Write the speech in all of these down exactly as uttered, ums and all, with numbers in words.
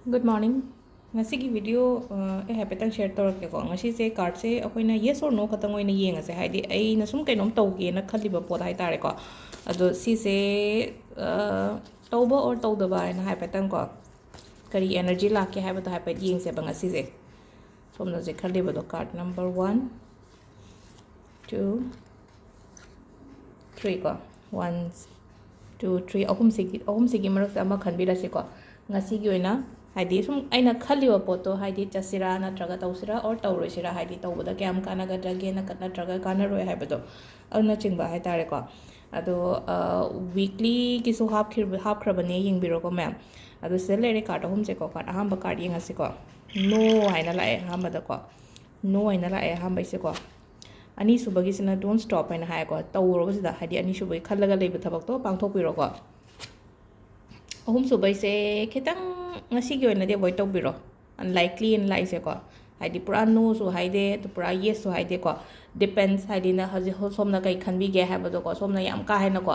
Good morning. ꯉꯁꯤꯒꯤ video ꯑꯩ ꯍꯥꯏꯐꯦꯠꯇꯪ share ꯇꯧꯔꯛꯀꯦꯀꯣ. ꯉꯁꯤꯁꯦ cardꯁꯦ ꯑꯩꯈꯣꯏꯅ yes or no ꯈꯛꯇꯪ ꯑꯣꯏꯅ ꯌꯦꯡꯉꯁꯦ, ꯍꯥꯏꯗꯤ ꯑꯩꯅ ꯁꯨꯝ ꯀꯩꯅꯣꯝ ꯇꯧꯒꯦꯅ ꯈꯜꯂꯤꯕ ꯄꯣꯠ ꯍꯥꯏꯇꯥꯔꯦꯀꯣ. ꯑꯗꯣ ꯁꯤꯁꯦ ꯇꯧꯕ or ꯇꯧꯗꯕ ꯍꯥꯏꯅ ꯍꯥꯏꯐꯦꯠꯇꯪꯀꯣ, ꯀꯔꯤ energy ꯂꯥꯛꯀꯦ ꯍꯥꯏꯕꯗꯣ ꯍꯥꯏꯐꯦꯠ ꯌꯦꯡꯁꯦꯕ ꯉꯁꯤꯁꯦ. ꯁꯣꯝꯅ ꯍꯧꯖꯤꯛ ꯈꯜꯂꯤꯕꯗꯣ card number one, two, three ꯀꯣ. One, two, three, ꯑꯍꯨꯝꯁꯤꯒꯤ ꯑꯍꯨꯝꯁꯤꯒꯤ ꯃꯔꯛꯇ ꯑꯃ ꯈꯟꯕꯤꯔꯁꯤꯀꯣ. ꯉꯁꯤꯒꯤ ꯑꯣꯏꯅ ꯍꯥꯏꯗꯤ ꯁꯨꯝ ꯑꯩꯅ ꯈꯜꯂꯤꯕ ꯄꯣꯠꯇꯣ ꯍꯥꯏꯗꯤ ꯆꯠꯁꯤꯔꯥ ꯅꯠꯇ꯭ꯔꯒ ꯇꯧꯁꯤꯔꯥ or ꯇꯧꯔꯣꯏꯁꯤꯔꯥ, ꯍꯥꯏꯗꯤ ꯇꯧꯕꯗ ꯀꯌꯥꯝ ꯀꯥꯟꯅꯒꯗ꯭ꯔꯒꯦ ꯅꯠꯇ꯭ꯔꯒ ꯀꯥꯟꯅꯔꯣꯏ ꯍꯥꯏꯕꯗꯣ, ꯑꯗꯨꯅꯆꯤꯡꯕ ꯍꯥꯏꯇꯥꯔꯦꯀꯣ. ꯑꯗꯣ weeklyꯒꯤꯁꯨ ꯍꯥꯞꯈ꯭ꯔꯕꯅꯦ, ꯌꯦꯡꯕꯤꯔꯣꯀꯣ ꯃꯌꯥꯝ. ꯑꯗꯣ ꯁꯤꯗ ꯂꯩꯔꯦ card ꯑꯍꯨꯝꯁꯦꯀꯣ. Card ꯑꯍꯥꯟꯕ card ꯌꯦꯡꯉꯁꯤꯀꯣ. No ꯍꯥꯏꯅ ꯂꯥꯛꯑꯦ ꯑꯍꯥꯟꯕꯗꯀꯣ. No ꯍꯥꯏꯅ ꯂꯥꯛꯑꯦ ꯑꯍꯥꯟꯕꯩꯁꯦꯀꯣ. ꯑꯅꯤꯁꯨꯕꯒꯤꯁꯤꯅ don't stop ꯍꯥꯏꯅ ꯍꯥꯏꯀꯣ. ꯇꯧꯔꯣꯕ ꯁꯤꯗ, ꯍꯥꯏꯗꯤ ꯑꯅꯤꯁꯨꯕꯒꯤ ꯈꯜꯂꯒ ꯂꯩꯕ ꯊꯕꯛꯇꯣ ꯄꯥꯡꯊꯣꯛꯄꯤꯔꯣꯀꯣ. ꯑꯍꯨꯝꯁꯨꯕꯩꯁꯦ ꯈꯤꯇꯪ ꯉꯁꯤꯒꯤ ꯑꯣꯏꯅꯗꯤ avoid ꯇꯧꯕꯤꯔꯣ, unlikely ꯑꯅ ꯂꯥꯛꯏꯁꯦꯀꯣ. ꯍꯥꯏꯗꯤ ꯄꯨꯔꯥ noꯁꯨ ꯍꯥꯏꯗꯦ, ꯄꯨꯔꯥ yesꯁꯨ ꯍꯥꯏꯗꯦꯀꯣ. Depends, ꯍꯥꯏꯗꯤ ꯅꯪ ꯍꯧꯖꯤꯛ ꯁꯣꯝꯅ ꯀꯩ ꯈꯟꯕꯤꯒꯦ ꯍꯥꯏꯕꯗꯣꯀꯣ. ꯁꯣꯝꯅ ꯌꯥꯝ ꯀꯥ ꯍꯦꯟꯅꯀꯣ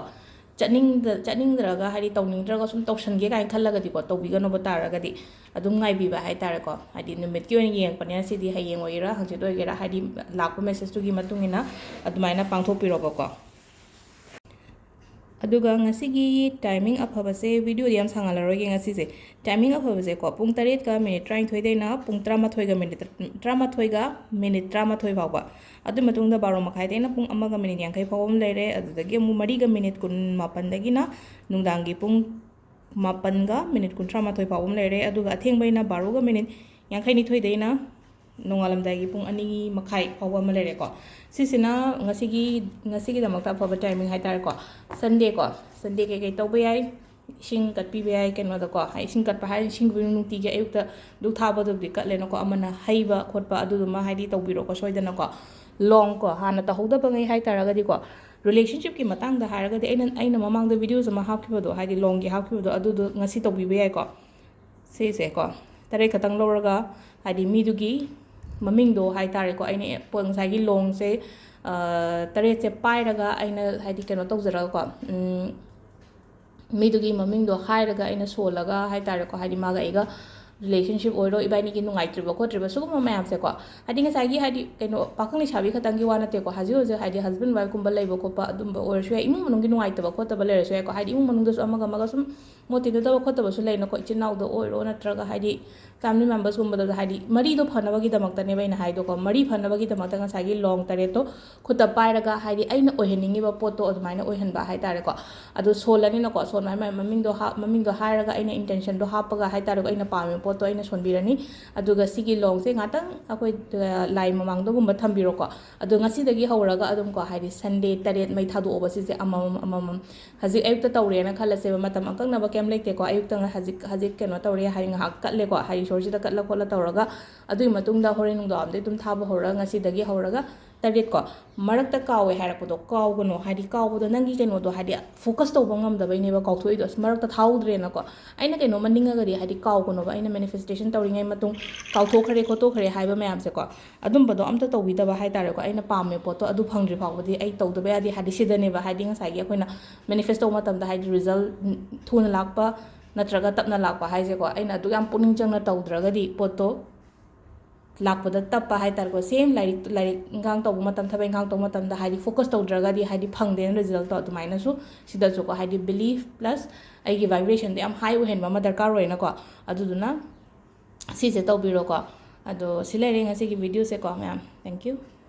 ꯆꯠꯅꯤꯡꯗ ꯆꯠꯅꯤꯡꯗ꯭ꯔꯒ, ꯍꯥꯏꯗꯤ ꯇꯧꯅꯤꯡꯗ꯭ꯔꯒ ꯁꯨꯝ ꯇꯧꯁꯟꯒꯦ ꯀꯥꯏꯅ ꯈꯜꯂꯒꯗꯤꯀꯣ, ꯇꯧꯕꯤꯒꯅꯣꯕ ꯇꯥꯔꯒꯗꯤ ꯑꯗꯨꯝ ꯉꯥꯏꯕꯤꯕ ꯍꯥꯏꯇꯥꯔꯦꯀꯣ. ꯍꯥꯏꯗꯤ ꯅꯨꯃꯤꯠꯀꯤ ꯑꯣꯏꯅ ꯌꯦꯡꯉꯛꯄꯅꯤꯅ ꯁꯤꯗꯤ ꯍꯌꯦꯡ ꯑꯣꯏꯒꯦꯔꯥ ꯍꯪꯆꯤꯠ ꯑꯣꯏꯒꯦꯔꯥ, ꯍꯥꯏꯗꯤ ꯂꯥꯛꯄ messageꯇꯨꯒꯤ ꯃꯇꯨꯡ ꯏꯟꯅ ꯑꯗꯨꯃꯥꯏꯅ ꯄꯥꯡꯊꯣꯛꯄꯤꯔꯣꯕꯀꯣ. ꯑꯗꯨꯒ ꯉꯁꯤꯒꯤ timing ꯑꯐꯕꯁꯦ, videoꯗꯤ ꯌꯥꯝ ꯁꯥꯡꯍꯜꯂꯔꯣꯏꯒꯦ ꯉꯁꯤꯁꯦ. Timing ꯑꯐꯕꯁꯦꯀꯣ, ꯄꯨꯡ ꯇꯔꯦꯠꯀ minute ꯇꯔꯥꯅꯤꯊꯣꯏꯗꯩꯅ ꯄꯨꯡ ꯇꯔꯥꯃꯥꯊꯣꯏꯒ minute, ꯇꯔꯥꯃꯥꯊꯣꯏꯒ minute ꯇꯔꯥꯃꯥꯊꯣꯏ ꯐꯥꯎꯕ. ꯑꯗꯨ ꯃꯇꯨꯡꯗ ꯕꯥꯔꯣ ꯃꯈꯥꯏꯗꯩꯅ ꯄꯨꯡ ꯑꯃꯒ minute ꯌꯥꯡꯈꯩ ꯐꯥꯎꯕ ꯑꯃ ꯂꯩꯔꯦ. ꯑꯗꯨꯗꯒꯤ ꯑꯃꯨꯛ ꯃꯔꯤꯒ minute ꯀꯨꯟ ꯃꯥꯄꯟꯗꯒꯤꯅ ꯅꯨꯡꯗꯥꯡꯒꯤ ꯄꯨꯡ ꯃꯥꯄꯟꯒ minute ꯀꯨꯟꯊ꯭ꯔꯥ ꯃꯥꯊꯣꯏ ꯐꯥꯎꯕ ꯑꯃ ꯂꯩꯔꯦ. ꯑꯗꯨꯒ ꯑꯊꯦꯡꯕꯩꯅ ꯕꯥꯔꯣꯒ minute ꯌꯥꯡꯈꯩ ꯅꯤꯊꯣꯏꯗꯩꯅ ꯅꯣꯡꯉꯥꯜꯂꯝꯗꯥꯏꯒꯤ ꯄꯨꯡ ꯑꯅꯤ ꯃꯈꯥꯏ ꯐꯥꯎꯕ ꯑꯃ ꯂꯩꯔꯦꯀꯣ. ꯁꯤꯁꯤꯅ ꯉꯁꯤꯒꯤ, ꯉꯁꯤꯒꯤꯗꯃꯛꯇ ꯑꯐꯕ timing ꯍꯥꯏꯇꯥꯔꯦꯀꯣ. Sundayꯀꯣ, Sunday ꯀꯩꯀꯩ ꯇꯧꯕ ꯌꯥꯏ? ꯏꯁꯤꯡ ꯀꯠꯄꯤꯕ ꯌꯥꯏ ꯀꯩꯅꯣꯗꯀꯣ. ꯍꯥꯏ, ꯏꯁꯤꯡ ꯀꯠꯄ ꯍꯥꯏꯔ ꯏꯁꯤꯡ ꯅꯨꯡꯇꯤꯒꯤ ꯑꯌꯨꯛꯇ ꯙꯨꯛ ꯊꯥꯕꯗꯨꯕꯨꯗꯤ ꯀꯠꯂꯦꯅꯀꯣ. ꯑꯃꯅ ꯍꯩꯕ ꯈꯣꯠꯄ ꯑꯗꯨꯗꯨꯃ ꯍꯥꯏꯗꯤ ꯇꯧꯕꯤꯔꯣꯀꯣ ꯁꯣꯏꯗꯅꯀꯣ. Longꯀꯣ, ꯍꯥꯟꯅ ꯇꯧꯍꯧꯗꯕꯉꯩ ꯍꯥꯏꯇꯥꯔꯒꯗꯤꯀꯣ, relationshipꯀꯤ ꯃꯇꯥꯡꯗ ꯍꯥꯏꯔꯒꯗꯤ ꯑꯩꯅ, ꯑꯩꯅ ꯃꯃꯥꯡꯗ videos ꯑꯃ ꯍꯥꯞꯈꯤꯕꯗꯣ, ꯍꯥꯏꯗꯤ longꯒꯤ ꯍꯥꯞꯈꯤꯕꯗꯣ, ꯑꯗꯨꯗꯣ ꯉꯁꯤ ꯇꯧꯕꯤꯕ ꯌꯥꯏꯀꯣ. ꯁꯤꯁꯦꯀꯣ, ꯇꯔꯦꯠ ꯈꯛꯇꯪ ꯂꯧꯔꯒ, ꯍꯥꯏꯗꯤ ꯃꯤꯗꯨꯒꯤ ꯃꯃꯤꯡꯗꯣ ꯍꯥꯏꯇꯥꯔꯦꯀꯣ, ꯑꯩꯅ ꯄꯣ-, ꯉꯁꯥꯏꯒꯤ longꯁꯦ, ꯑ, ꯇꯔꯦꯠꯁꯦ ꯄꯥꯏꯔꯒ ꯑꯩꯅ ꯍꯥꯏꯗꯤ ꯀꯩꯅꯣ ꯇꯧꯖꯔꯒꯀꯣ, ꯎꯝ, ꯃꯤꯗꯨꯒꯤ ꯃꯃꯤꯡꯗꯣ ꯍꯥꯏꯔꯒ ꯑꯩꯅ ꯁꯣꯜꯂꯒ ꯍꯥꯏꯇꯥꯔꯦꯀꯣ, ꯍꯥꯏꯗꯤ ꯃꯥꯒ ꯑꯩꯒ ꯔꯤꯂꯦꯁꯟꯁꯤꯞ ꯑꯣꯏꯔꯣ, ꯏꯕꯥꯅꯤꯒꯤ ꯅꯨꯡꯉꯥꯏꯇ꯭ꯔꯤꯕ ꯈꯣꯠꯇ꯭ꯔꯤꯕ ꯁꯤꯒꯨꯝꯕ ꯃꯌꯥꯝꯁꯦꯀꯣ, ꯍꯥꯏꯗꯤ ꯉꯁꯥꯏꯒꯤ ꯍꯥꯏꯗꯤ ꯀꯩꯅꯣ ꯄꯥꯈꯪ ꯂꯩꯁꯥꯕꯤ ꯈꯛꯇꯪꯒꯤ ꯋꯥ ꯅꯠꯇꯦꯀꯣ, ꯍꯧꯖꯤꯛ ꯍꯧꯖꯤꯛ ꯍꯥꯏꯗꯤ ꯍꯁꯕꯦꯟ ꯋꯥꯏꯐꯀꯨꯝꯕ ꯂꯩꯕ ꯈꯣꯠꯄ ꯑꯗꯨꯝꯕ ꯑꯣꯏꯔꯁꯨ ꯌꯥꯏ, ꯏꯃꯨꯡ ꯃꯅꯨꯡꯒꯤ ꯅꯨꯡꯉꯥꯏꯇꯕ ꯈꯣꯠꯇꯕ ꯂꯩꯔꯁꯨ ꯌꯥꯏꯀꯣ, ꯍꯥꯏꯗꯤ ꯏꯃꯨꯡ ꯃꯅꯨꯡꯗꯁꯨ ꯑꯃꯒ ꯑꯃꯒ ꯁꯨꯝ ꯃꯣꯠ ꯇꯤꯟꯅꯗꯕ ꯈꯣꯠꯇꯕꯁꯨ ꯂꯩꯅꯀꯣ, ꯏꯆꯤꯟ ꯏꯅꯥꯎꯗ ꯑꯣꯏꯔꯣ ꯅꯠꯇ꯭ꯔꯒ ꯍꯥꯏꯗꯤ ꯐꯦꯃꯤꯂꯤ ꯃꯦꯝꯕꯔꯁꯀꯨꯝꯕꯗꯁꯨ, ꯍꯥꯏꯗꯤ ꯃꯔꯤꯗꯣ ꯐꯅꯕꯒꯤꯗꯃꯛꯇꯅꯦꯕ ꯑꯩꯅ ꯍꯥꯏꯗꯣꯀꯣ, ꯃꯔꯤ ꯐꯅꯕꯒꯤꯗꯃꯛꯇ ꯉꯁꯥꯏꯒꯤ ꯂꯣꯡ ꯇꯔꯦꯠꯇꯣ ꯈꯨꯠꯇ ꯄꯥꯏꯔꯒ ꯍꯥꯏꯗꯤ ꯑꯩꯅ ꯑꯣꯏꯍꯟꯅꯤꯡꯉꯤꯕ ꯄꯣꯠꯇꯣ ꯑꯗꯨꯃꯥꯏꯅ ꯑꯣꯏꯍꯟꯕ ꯍꯥꯏꯇꯥꯔꯦꯀꯣ꯫ ꯑꯗꯨ ꯁꯣꯜꯂꯅꯤꯅꯀꯣ, ꯁꯣꯟꯕ ꯍꯥꯏ ꯃꯃꯤꯡꯗꯣ ꯍꯥ-, ꯃꯃꯤꯡꯗꯣ ꯍꯥꯏꯔꯒ ꯑꯩꯅ ꯏꯟꯇꯦꯟꯁꯟꯗꯣ ꯍꯥꯞꯄꯒ ꯍꯥꯏꯇꯥꯔꯦꯀꯣ, ꯑꯩꯅ ꯄꯥꯝꯃꯤꯕ ꯄꯣꯠꯇꯣ ꯑꯩꯅ ꯁꯣꯟꯕꯤꯔꯅꯤ꯫ ꯑꯗꯨꯒ ꯁꯤꯒꯤ ꯂꯣꯡꯁꯦ ꯉꯥꯛꯇꯪ ꯑꯩꯈꯣꯏ, ꯑ, ꯂꯥꯏ ꯃꯃꯥꯡꯗꯒꯨꯝꯕ ꯊꯝꯕꯤꯔꯣꯀꯣ꯫ ꯑꯗꯣ ꯉꯁꯤꯗꯒꯤ ꯍꯧꯔꯒ ꯑꯗꯨꯝꯀꯣ, ꯍꯥꯏꯗꯤ ꯁꯟꯗꯦ ꯇꯔꯦꯠ ꯃꯩ ꯊꯥꯗꯣꯛꯑꯣꯕ ꯁꯤꯁꯦ ꯑꯃꯃꯝ ꯑꯃꯃꯝ꯫ ꯍꯧꯖꯤꯛ ꯑꯌꯨꯛꯇ ꯇꯧꯔꯦꯅ ꯈꯜꯂꯁꯦꯕ, ꯃꯇꯝ ꯑꯀꯛꯅꯕ ꯀꯩꯝ ꯂꯩꯇꯦꯀꯣ꯫ ꯑꯌꯨꯛꯇ ꯉ-, ꯍꯧꯖꯤꯛ, ꯍꯧꯖꯤꯛ ꯀꯩꯅꯣ ꯇꯧꯔꯦ ꯍꯥꯏ, ꯉꯥꯏꯍꯥꯛ ꯀꯠꯂꯦꯀꯣ, ꯍꯥꯏꯗꯤ ꯏꯁꯣꯔꯁꯤꯗ ꯀꯠꯂ ꯈꯣꯠꯂ ꯇꯧꯔꯒ, ꯑꯗꯨꯒꯤ ꯃꯇꯨꯡꯗ ꯍꯣꯔꯦꯟ ꯅꯨꯡꯗꯥꯡꯋꯥꯏꯔꯝꯗꯩ ꯑꯗꯨꯝ ꯊꯥꯕ ꯍꯧꯔꯒ, ꯉꯁꯤꯗꯒꯤ ꯍꯧꯔꯒ ꯇꯔꯦꯠꯀꯣ꯫ ꯃꯔꯛꯇ ꯀꯥꯎꯋꯦ ꯍꯥꯏꯔꯛꯄꯗꯣ ꯀꯥꯎꯒꯅꯣ, ꯍꯥꯏꯗꯤ ꯀꯥꯎꯕꯗꯣ ꯅꯪꯒꯤ ꯀꯩꯅꯣꯗꯣ, ꯍꯥꯏꯗꯤ ꯐꯣꯀꯁ ꯇꯧꯕ ꯉꯝꯗꯕꯩꯅꯦꯕ ꯀꯥꯎꯊꯣꯛꯏꯗꯣ꯫ ꯑꯁ, ꯃꯔꯛꯇ ꯊꯥꯍꯧꯗ꯭ꯔꯦꯅꯀꯣ꯫ ꯑꯩꯅ ꯀꯩꯅꯣꯝꯃ ꯅꯤꯡꯉꯒꯗꯤ ꯍꯥꯏꯗꯤ ꯀꯥꯎꯒꯅꯣꯕ, ꯑꯩꯅ ꯃꯦꯅꯤꯐꯦꯁꯇꯦꯁꯟ ꯇꯧꯔꯤꯉꯩ ꯃꯇꯨꯡ ꯀꯥꯎꯊꯣꯛꯈ꯭ꯔꯦ ꯈꯣꯠꯇꯣꯛꯈ꯭ꯔꯦ ꯍꯥꯏꯕ ꯃꯌꯥꯝꯁꯦꯀꯣ, ꯑꯗꯨꯝꯕꯗꯣ ꯑꯝꯇ ꯇꯧꯕꯤꯗꯕ ꯍꯥꯏꯇꯥꯔꯦꯀꯣ꯫ ꯑꯩꯅ ꯄꯥꯝꯃꯦ ꯄꯣꯠꯇꯣ ꯑꯗꯨ ꯐꯪꯗ꯭ꯔꯤ ꯐꯥꯎꯕꯗꯤ ꯑꯩ ꯇꯧꯗꯕ ꯌꯥꯗꯦ꯫ ꯍꯥꯏꯗꯤ ꯁꯤꯗꯅꯦꯕ, ꯍꯥꯏꯗꯤ ꯉꯁꯥꯏꯒꯤ ꯑꯩꯈꯣꯏꯅ ꯃꯦꯅꯤꯐꯦꯁ ꯇꯧꯕ ꯃꯇꯝꯗ ꯍꯥꯏꯗꯤ ꯔꯤꯖꯜ ꯊꯨꯅ ꯂꯥꯛꯄ ꯅꯠꯇ꯭ꯔꯒ ꯇꯞꯅ ꯂꯥꯛꯄ ꯍꯥꯏꯁꯦꯀꯣ, ꯑꯩꯅ ꯑꯗꯨꯛ ꯌꯥꯝ ꯄꯨꯛꯅꯤꯡ ꯆꯪꯅ ꯇꯧꯗ꯭ꯔꯒꯗꯤ ꯄꯣꯠꯇꯣ ꯂꯥꯛꯄꯗ ꯇꯞꯄ ꯍꯥꯏꯇꯥꯔꯦꯀꯣ꯫ ꯁꯦꯝ ꯂꯥꯏꯔꯤꯛ, ꯂꯥꯏꯔꯤꯛ ꯏꯟꯈꯥꯡ ꯇꯧꯕ ꯃꯇꯝ, ꯊꯕꯛ ꯏꯟꯈꯥꯡ ꯇꯧꯕ ꯃꯇꯝꯗ ꯍꯥꯏꯗꯤ ꯐꯣꯀꯁ ꯇꯧꯗ꯭ꯔꯒꯗꯤ ꯍꯥꯏꯗꯤ ꯐꯪꯗꯦꯅ ꯔꯤꯖꯜꯇꯣ, ꯑꯗꯨꯃꯥꯏꯅꯁꯨ ꯁꯤꯗꯁꯨꯀꯣ, ꯍꯥꯏꯗꯤ ꯕꯤꯂꯤꯐ ꯄ꯭ꯂꯁ ꯑꯩꯒꯤ ꯚꯥꯏꯕ꯭ꯔꯦꯁꯟꯗꯣ ꯌꯥꯝ ꯍꯥꯏ ꯑꯣꯏꯍꯟꯕ ꯑꯃ ꯗꯔꯀꯥꯔ ꯑꯣꯏꯅꯀꯣ꯫ ꯑꯗꯨꯗꯨꯅ ꯁꯤꯁꯦ ꯇꯧꯕꯤꯔꯣꯀꯣ꯫ ꯑꯗꯣ ꯁꯤ ꯂꯩꯔꯦ ꯉꯁꯤꯒꯤ ꯚꯤꯗꯤꯑꯣꯁꯦꯀꯣ ꯃꯌꯥꯝ꯫ Thank you꯫